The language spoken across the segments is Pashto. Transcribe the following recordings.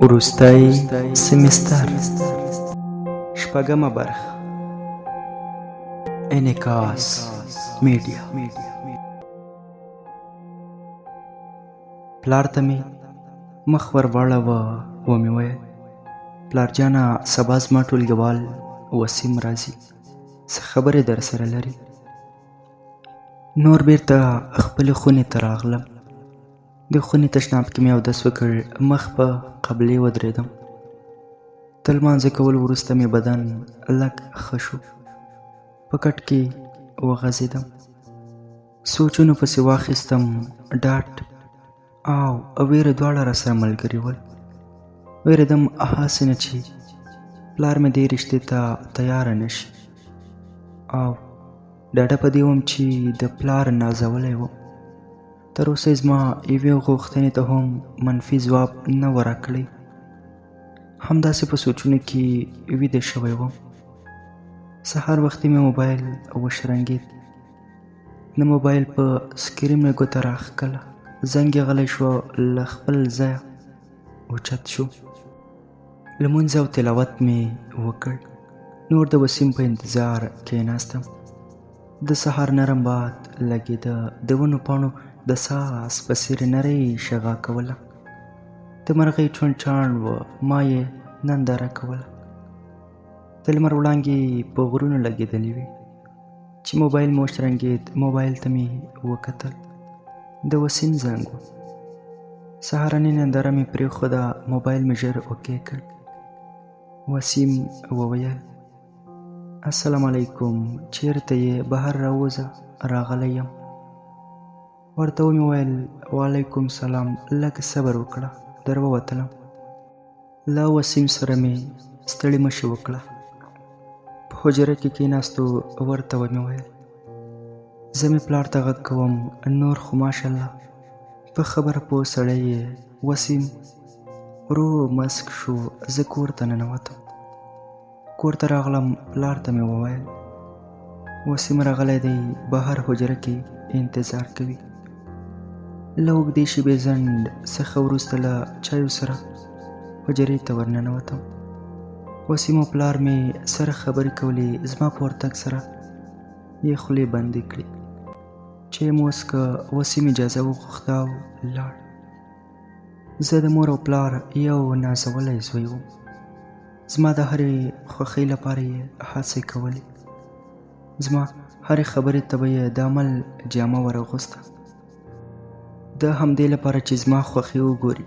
وروستی سمستر، شپږمه برخه، انعکاس میډیا. پلار ته مې مخ ور واړاوه، ومې ویل: پلار جانه، سبا زما ټولګیوال وسیم راځي، څه خبرې درسره لري. نور بیرته خپلې خونې ته راغلم. د خونې تشناب کې مې اودس وکړ، مخ په قبلې ودرېدم. تر لمانځه کولو وروسته مې بدن لږ ښه شو، په کټ کې وغځېدم، سوچونو پسې واخیستم. ډاډ او ویره دواړه راسره ملګري ول. وېرېدم هسې نه چې پلار مې دې رشتې ته تیاره نه شي، او ډاډه په دې وم چې د پلار نازولی وم. تر اوسه یې زما یوې غوښتنې ته هم منفي ځواب نه و راکړی. همداسې په سوچونو کې ویده شوی وم. سهار وختي مې موبایل وشرنګېد. د موبایل په سکرین مې ګوته راښکله، زنګ یې غلی شو، له خپل ځایه اوچت شو. لمونځ او تلاوت مې وکړ، نور د وسیم په انتظار کېناستم. د سهار نرم باد لګېده، د ونو پاڼو د ساز په څېر نرۍ شغا کوله، د مرغۍ چڼچڼ و، ما یې ننداره کوله. د لمر وړانګې په غرونو لګېدلې وې. چې موبایل مې وشرنګېد، موبایل ته مې وکتل، د وسیم زنګ و. سهارنۍ ننداره مې پرېښوده، موبایل مې ژر اوکې کړ. وسیم وویل: السلام علیکم، چیرته یې؟ بهر راووځه، راغلی یم. ورته ومې ویل: وعلیکم سلام، لږ صبر وکړه. در ووتلم، له وسیم سره مې ستړي مشي وکړه. په حجره کې کېناستو، ورته ومې ویل: زه مې پلار ته غږ کوم، نور خو ماشاءالله په خبره پوه سړی یې. وسیم ورو مسک شو، زه کور ته ننوتم. کور ته راغلم، پلار ته مې وویل: وسیم راغلی دی، بهر حجره کې انتظار کوي. له اوږدې شېبې ځنډ څخه وروسته له چایو سره حجرې ته ورننوتم. وسیم او پلار مې سره خبرې کولې، زما په ورتګ سره یې خولې بندې کړې. چای مو وڅښه، وسیم اجازه وغوښته او لاړ. زه د مور او پلار یو نازولی زوی وم. زما د هرې خوښۍ لپاره یې هڅې کولې، زما هرې خبرې ته به یې د عمل جامه ور اغوسته، د همدې لپاره چې زما خوښي وګوري.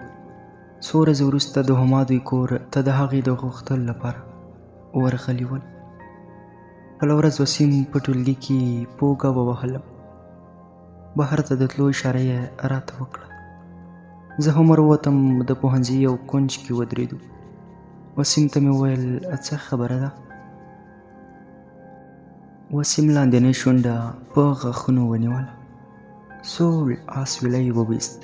څو ورځې وروسته د هما دوی کور ته د هغې د غوښتلو لپاره ورغلي ول. بله ورځ وسیم په ټولګي کې په اوږه ووهلم، بهر ته د تلو اشاره یې راته وکړه. زه هم ور ووتم، د پوهنځي یو کونج کې ودرېدو. وسیم ته مې وویل: څه خبره ده؟ وسیم لاندېنۍ شونډه په غاښونو ونیوله، سوړ اسویلی یې وویست،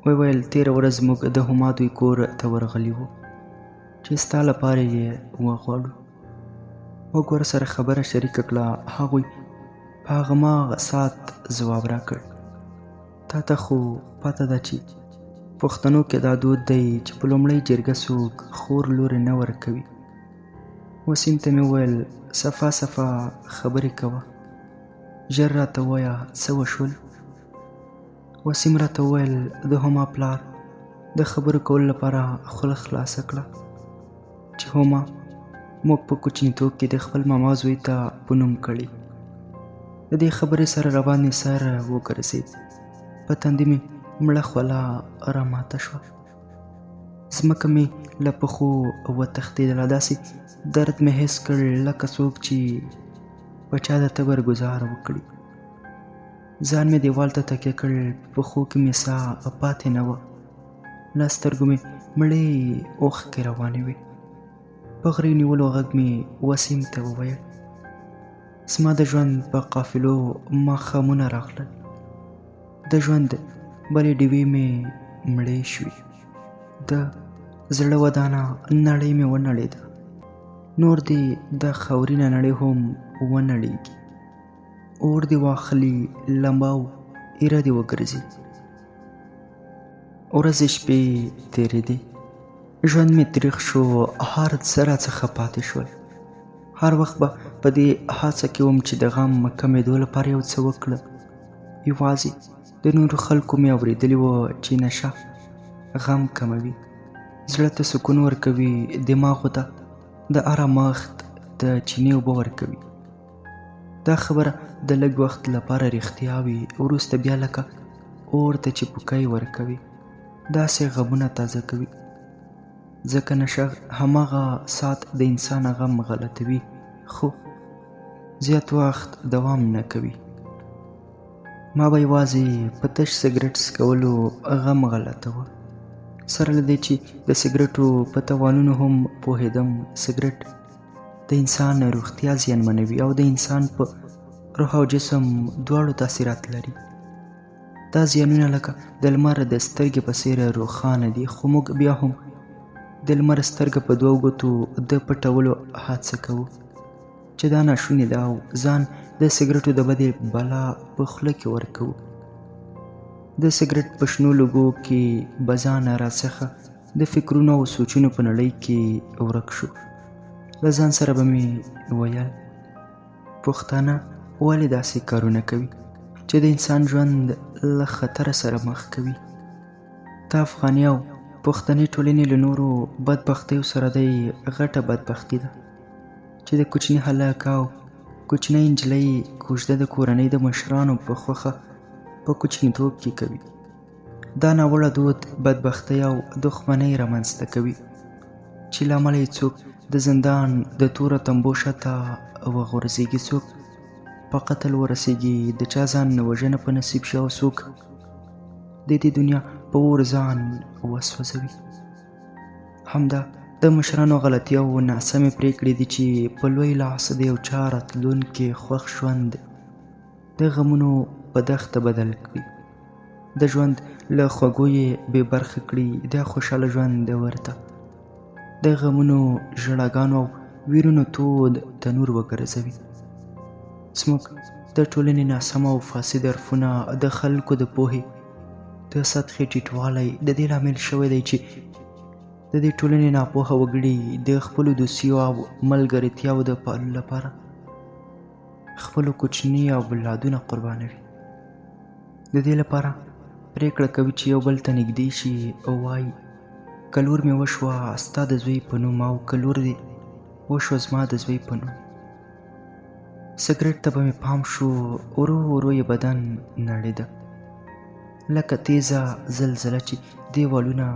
ویې ویل: تېره ورځ موږ د هما دوی کور ته ورغلي وو چې ستا لپاره یې وغواړو. موږ ورسره خبره شریکه کړه، هغوی په هماغه ساعت ځواب راکړ. تا ته خو پته ده چې پښتنو کې دا دود دی چې په لومړۍ جرګه څوک خور لورې نه ورکوي. وسیم ته مې وویل: صفا صفا خبرې کوه، ژر راته ووایه څه وشول؟ وسیم راته وویل: د هما پلار د خبرو کولو لپاره خوله خلاصه کړه چې هما موږ په کوچنیتوب کې د خپل ماما زوی ته په نوم کړي. د دې خبرې سره راباندې سر وګرځېد، په تندي مې مړه خوله راماته شوه، ځمکه مې له پښو وتښتېدله. داسې درد مې حس کړ لکه څوک چې په چا د تبر ګوزار وکړي. ځان مې دیوال ته تکیه کړ، په پښو کې مې ساه پاتې نه وه، له سترګو مې مړې اوښکې روانې وې. په غري نیولو غږ مې وسیم ته وویل: زما د ژوند په قافلو ماښامونه راغلل، د ژوند بلې ډیوې مې مړې شوې، د زړه ودانه نړۍ مې ونړېده، نور دې دا خاورینه نړۍ هم ونړېږي، اور دې واخلي، لمبه او ایره دې وګرځي. ورځې شپې تېرېدې، ژوند مې تریخ شو، هر څه راڅخه پاتې شول. هر وخت به په دې هڅه کې وم چې د غم کمېدو لپاره یو څه وکړم. یوازې د نورو خلکو مې اورېدلي وو چې نشه غم کموي، زړه ته سکون ورکوي، دماغو ته د ارامښت د چینې اوبه ورکوي. دا خبره د لږ وخت لپاره رښتیا وي، وروسته بیا لکه اور ته چې پوکی ورکوي، داسې غمونه تازه کوي. ځکه نشه هماغه ساعت د انسان غم غلطوي، خو زیات وخت دوام نه کوي. ما به یوازې په تش سګرټ څکولو غم غلطوه. سره له دې چې د سګرټو په تاوانونو هم پوهېدم، سګرټ د انسان روغتیا زیانمنوي او د انسان په روح او جسم دواړو تاثیرات لري. دا زیانونه لکه د لمر د سترګې په څېر روښانه دي، خو موږ بیا هم د لمر سترګه په دوو ګوتو د پټولو هڅه کوو چې دا ناشونې ده، او ځان د سګرټو د بدې بلا په خوله کې ورکوو. د سګرټ په شنو لوګو کې به ځان راڅخه د فکرونو او سوچونو په نړۍ کې ورک شو. له ځان سره به مې ویل، پښتانه ولې داسې کارونه کوي چې د انسان ژوند له خطر سره مخ کوي؟ د افغاني او پښتني ټولنې له نورو بدبختیو سره دی غټه بدبختي ده چې د کوچني هلک او کوچنۍ نجلۍ کوژده د کورنۍ د مشرانو په خوښه په کوچنیتوب کې کوي. دا ناوړه دود بدبختۍ او دښمنۍ رامنځته کوي چې له امله یې څوک د زندان د تورو تمبو شاته وغورځېږي، څوک په قتل ورسېږي، د چا ځان وژنه په نصیب شي او څوک د دې دنیا په اور ځان وسوځوي. همدا د مشرانو غلطي او ناسمې پرېکړې دي چې په لوی لاس د یو چا راتلونکی خوښ ژوند د غمونو په دښته بدل کړي، د ژوند له خوږو یې بې برخه کړي، د خوشحاله ژوند ورته د غمونو، ژړاګانو او ویرونو تود تنور وګرځوي. زموږ د ټولنې ناسم او فاسد عرفونه د خلکو د پوهې د سطحې ټیټوالی د دې لامل شوی دی چې د دې ټولنې ناپوهه وګړي د خپلو دوسیو او ملګرتیاو د پاللو لپاره خپلو کوچني او اولادونه قربانوي. د دې لپاره پرېکړه کوي چې یو بل ته نږدې شي او وایي، که لور مې وشوه ستا د زوی په نوم، او که لور دې وشوه زما د زوی په نوم. سګرټ ته به مې پام شو، ورو ورو یې بدن نړېده لکه تیزه زلزله چې دیوالونه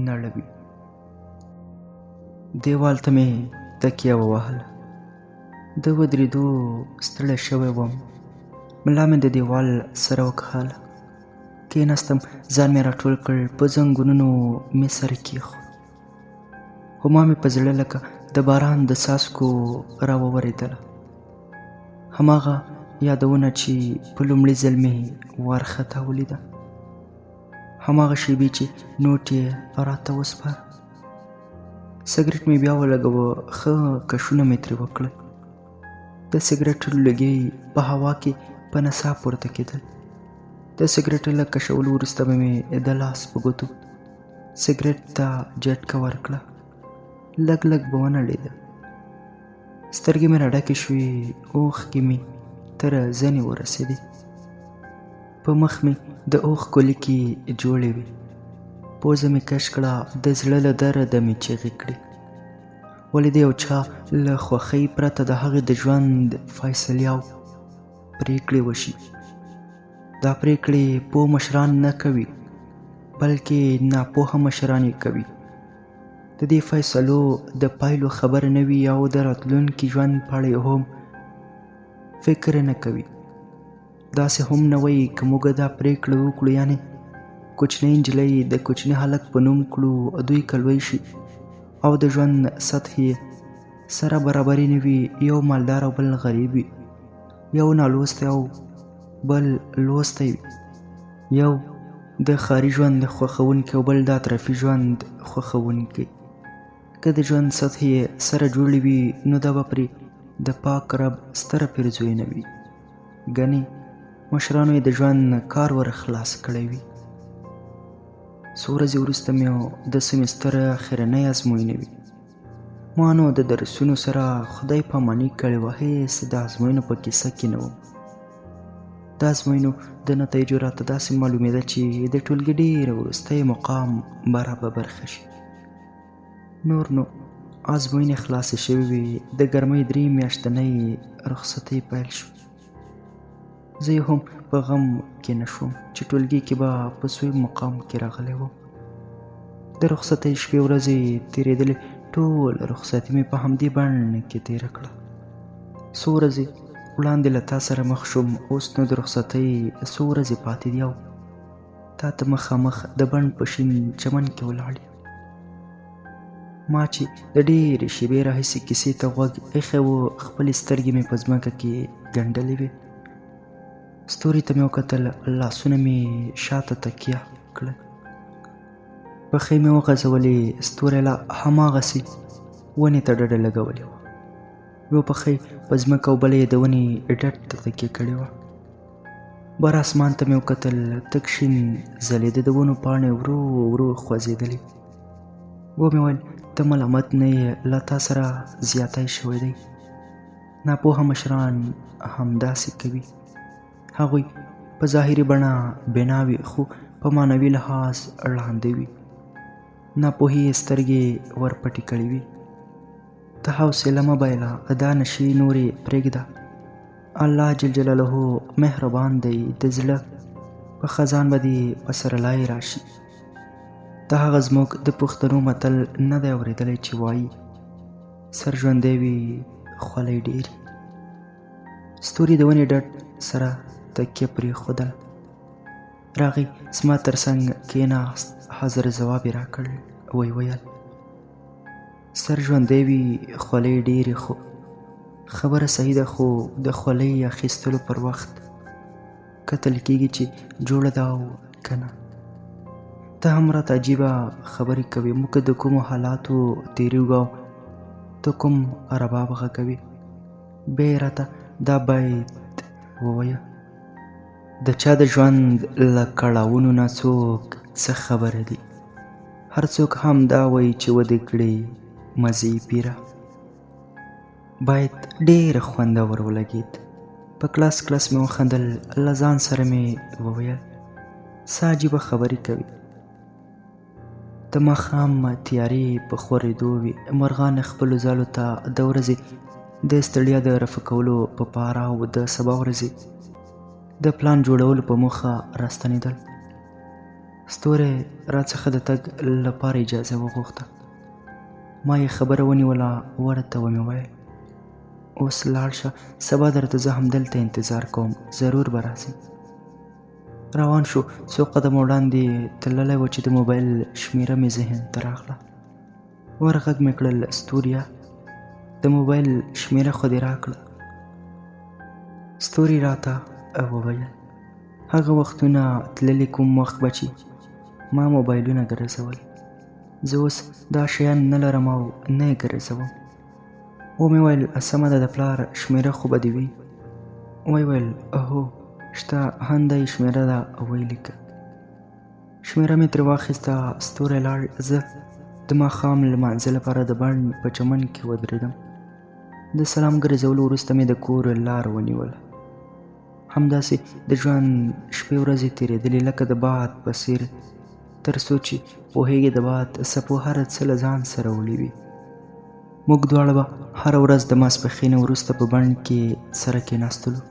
نړوي. دیوال ته مې تکیه ووهله، د ودرېدو ستړی شوی وم. ملا مې د دیوال سره وکښله، کېناستم، ځان مې راټول کړ، په زنګونونو مې سر کېښود. خو ما مې په زړه لکه د باران د څاڅکو راوورېدله. هماغه یادونه چې په لومړي ځل مې وارخطا ولیده، هماغه شېبې چې نوټ یې راته وسپاره. سګرټ مې بیا ولګوه، ښه کشونه مې ترې وکړل. د سګرټ لوګي په هوا کې په نڅا پورته کېدل. د سګرټ له کشولو وروسته به مې د لاس په ګوتو سګرټ ته جټکه ورکړه، لږ لږ به ونړېده. سترګې مې راډکې شوې، اوښکې مې تر زنې ورسېدې، په مخ مې د اوښکو لیکې جوړې وې. پوزه مې کش کړه، د زړه له درده مې چیغې کړې. ولې د یو چا له خوښۍ پرته د هغې د ژوند فیصلې او پرېکړې وشي؟ دا پرېکړې پوه مشران نه کوي، بلکې ناپوهه مشران یې کوي. د دې فیصلو د پایلو خبره نه وي او د راتلونکي ژوند په اړه یې هم فکر نه کوي. داسې هم نه وایي که موږ دا پرېکړه وکړو، یعنې کوچنۍ نجلۍ د کوچني هلک په نوم کړو، دوی که لوی شي او د ژوند سطحې یې سره برابرې نه وي، یو مالدار او بل غریب وي، یو نالوستی او بل لوستی وي، یو د ښاري ژوند خوښوونکی او بل د اطرافي ژوند خوښوونکی، که د ژوند سطحې یې سره جوړې وي، نو دا به پرې د پاک رب ستره پیرزوینه وي، ګنې مشرانو یې د ژوند کار ور خلاص کړی وي. څو ورځې وروسته مې د سمستر اخرنۍ ازموینې وې. ما نو د درسونو سره خدای پاماني کړې وه، هېڅ د ازموینو په کیسه کې نه وم. د ازموینو د نتایجو راته داسې معلومېده چې د ټولګي ډېر وروستی مقام به را په برخه شي. نور نو ازموینې خلاصې شوې وې، د ګرمۍ درې میاشتنۍ رخصتۍ پیل شو. زه یې هم په غم کې نه شوم چې ټولګي کې به په څویم مقام کې راغلی وم. د رخصتۍ شپې ورځې تېرېدلې، ټول رخصتي مې په همدې بڼ کې تېره کړه. څو ورځې وړاندې له تا سره مخ شوم، اوس نو د رخصتۍ څو ورځې پاتې دي او تا ته مخامخ د بڼ په شین چمن کې ولاړ یم. ما چې د ډېرې شېبې راهیسې کیسې ته غوږ ایښی و، خپلې سترګې مې په ځمکه کې ګنډلې وې. ستوري ته مې وکتل، لاسونه مې شاته تکیه کړل، پښې مې وغځولې. ستوری لا هماغسې ونې ته ډډه لګولې وه، یوه پښه یې په ځمکه او بله یې د ونې ډډ ته تکیه کړې وه. بر اسمان ته مې وکتل، تک شین ځلېده، د ونو پاڼې ورو ورو خوځېدلې. ومې ویل، ته ملامت نه یې، له تا سره زیاتی شوی دی. ناپوهه مشران همداسې کوي، هغوی په ظاهري بڼه بنا وي خو په معنوي لحاظ ړانده وي. ناپوهي یې سترګې ورپټې کړې وي. ته حوصله مه بایله، دا نشې نورې پرېږده. الله جل جلاله مهربان دی، د زړه په خزان به دې پسرلی راشي. ته هغه زموږ د پښتنو متل نه دی اورېدلی چې وایي سر ژوندی وي خولۍ ډېري. ستوري د ونې ډډ سره تکیه پرېښودله، راغی زما تر څنګ کېناست، حاضر ځواب یې راکړ، ویې ویل سر ژوندی وي خولۍ ډېرې، خو خبره صحیح ده، خو د خولۍ اخیستلو پر وخت کتل کېږي چې جوړه ده او که نه. ته هم راته عجیبه خبرې کوې، موږ د کومو حالاتو تېرېږو او ته کوم رباب غږوې. بیا یې راته دا بیت وویه: د چا د ژوند له کړاوونو نه څوک څه خبره دي، هر څوک هم دا وایي چې ودې کړې مزې پیره. بیت ډېر خوندور ولګېد، په کلاس کلاس مې وخندل، له ځان سره مې وویل څه عجیبه خبرې کوي. د ماښام تیارې په خورېدو وې، مرغان خپلو ځالو ته د ورځې د ستړیا د رفع کولو په پار او د سبا ورځې د پلان جوړولو په موخه راستنېدل. ستوری راڅخه د تګ لپاره اجازه وغوښته، ما یې خبره ونیوله، ورته ومې ویل اوس لاړ شه، سبا درته زه همدلته انتظار کوم، ضرور به راځې. روان شو، څو قدمه وړاندې تللی و چې د موبایل شمېره مې ذهن ته راغله. ورغږ مې کړل، ستوریه د موبایل شمېره خو دې راکړه. ستوري راته وویل هغه وختونه تللي، کوم وخت به چې ما موبایلونه ګرځول، زه اوس دا شیان نه لرم او نه یې ګرځوم. ومې ویل سمه ده، د پلار شمېره خو به دې وي؟ ویې ویل هو شته، هنده یې شمېره ده، ویې لیکه. شمېره مې ترې واخیسته، ستوری لاړ، زه د ماښام لمانځه لپاره د بڼ په چمن کې ودرېدم. د سلام ګرځولو وروسته مې د کور لار ونیوله. همداسې د ژوند شپې ورځې تېرېدلې لکه د باد په څېر، تر څو چې پوهېږې د باد څپو هره څه له ځان سره وړي وي. موږ دواړه به هره ورځ د ماسپښینه وروسته په بڼ کې سره کېناستلو،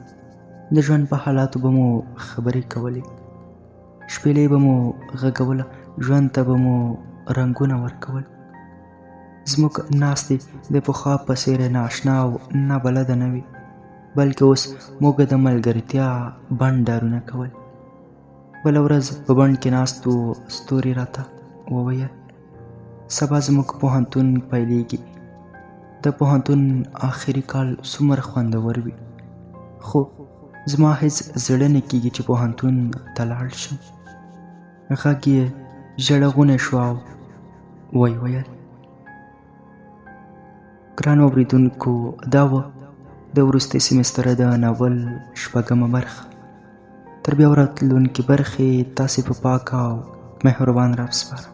د ژوند په حالاتو به مو خبرې کولې، شپېلۍ به مو غږوله، ژوند ته به مو رنګونه ورکول. زموږ ناستې د پخوا په څېر نااشنا او نابلده نه وې، بلکې اوس موږ د ملګرتیا بنډارونه کول. بله ورځ په بڼ کې ناست وو، ستوري راته وویل سبا زموږ پوهنتون پیلېږي. د پوهنتون آخري کال څومره خوندور وي، خو زما هېڅ زړه نه کېږي چې پوهنتون ته لاړ شم. غږ یې ژړغونی شو او ویې ویل ګرانو اورېدونکو، دا وه د وروستي سمستر د ناول شپږمه برخه. تر بیا راتلونکې برخې تاسې په پاکه او مهربان رب سپارم.